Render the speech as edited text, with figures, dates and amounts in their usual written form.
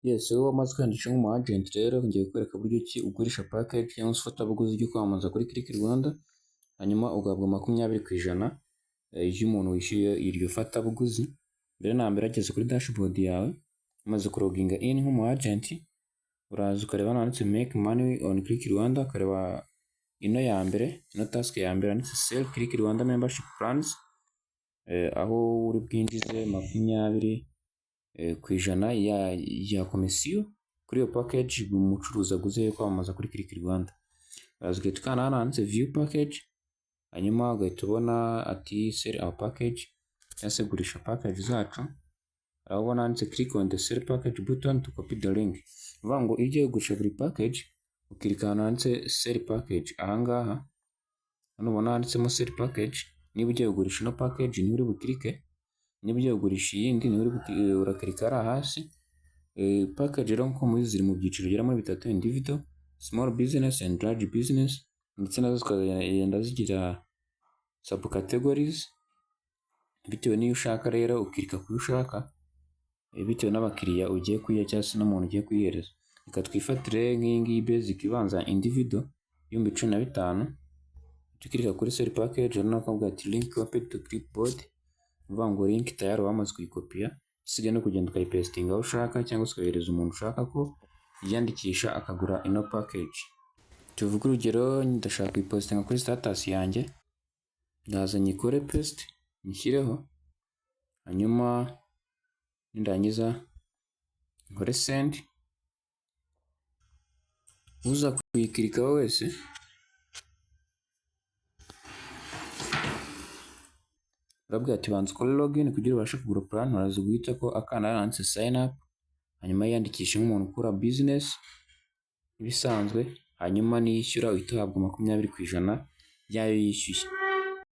Yes, wowe wamaze kwiyandikisha nk'umu agent rero, ngiye kukwereka uburyo ki ugurisha package cyangwa se ifatabuguzi ryo kwamamaza kuri Click Rwanda, hanyuma ugahabwa 20% y'umuntu wishyuye iryo fatabuguzi. Mbere na mbere, ageze kuri dashboard yawe, umaze kuloginga in nk'umu agent, uraza ukareba hano handitse "Make money on Click Rwanda", ukareba ino ya mbere, ino task ya mbere handitse "Sell Click Rwanda membership plans", aho uri bwinjize 20% ya komisiyo kuri iyo package umucuruzi aguze yo kwamamaza kuri Click Rwanda. Uraza ugahita ukanda hano handitse "View package", hanyuma ugahita ubona ati "Sell our package" cyangwa se gurisha package zacu. Aho ubona handitse "Click on the sell package button to copy the link". Ni ukuvuga ngo iyo ugiye kugurisha buri package, ukirika ahantu handitse "Sell package". Aha ngaha hano ubona handitsemo "Sell package", niba ugiye kugurisha ino package niho uri bukirike, niba ugiye kugurisha iyindi niho urakirika hariya hasi. Package rero nk'uko mubizi ziri mu byiciro bigera muri bitatu: individual, small business and large business, ndetse nazo zikagenda zigira subcategories bitewe n'iyo ushaka. Rero ukirika ku yo ushaka bitewe n'abakiriya ugiye kuyiha cyangwa se n'umuntu ugiye kuyihereza. Reka twifatire nk'iyi ngiyi basic ibanza, individual, 15,000. Tukirika kuri "Sell package", urabona ko bavuga ati "Link copied to clipboard". Ni ukuvuga ngo link tayari wamaze kuyikopiya, isigaye no kugenda ukayipesitinga aho ushaka cyangwa se ukayohereza umuntu ushaka ko yiyandikisha akagura ino package. Tuvuge urugero, ndashaka kuyipositinga kuri status yanjye, ndaza nyikore paste, nyishyireho, hanyuma nindangiza nkore send. Uza kuyikirikaho wese urabwira ati "Banza ukore login kugira ubashe kugura plan". Uraza guhita ko akanda hano handitse "Sign up", hanyuma yiyandikishe nk'umuntu ukora business ibisanzwe, hanyuma niyishyura uhita uhabwa 20% y'ayo yishyuye.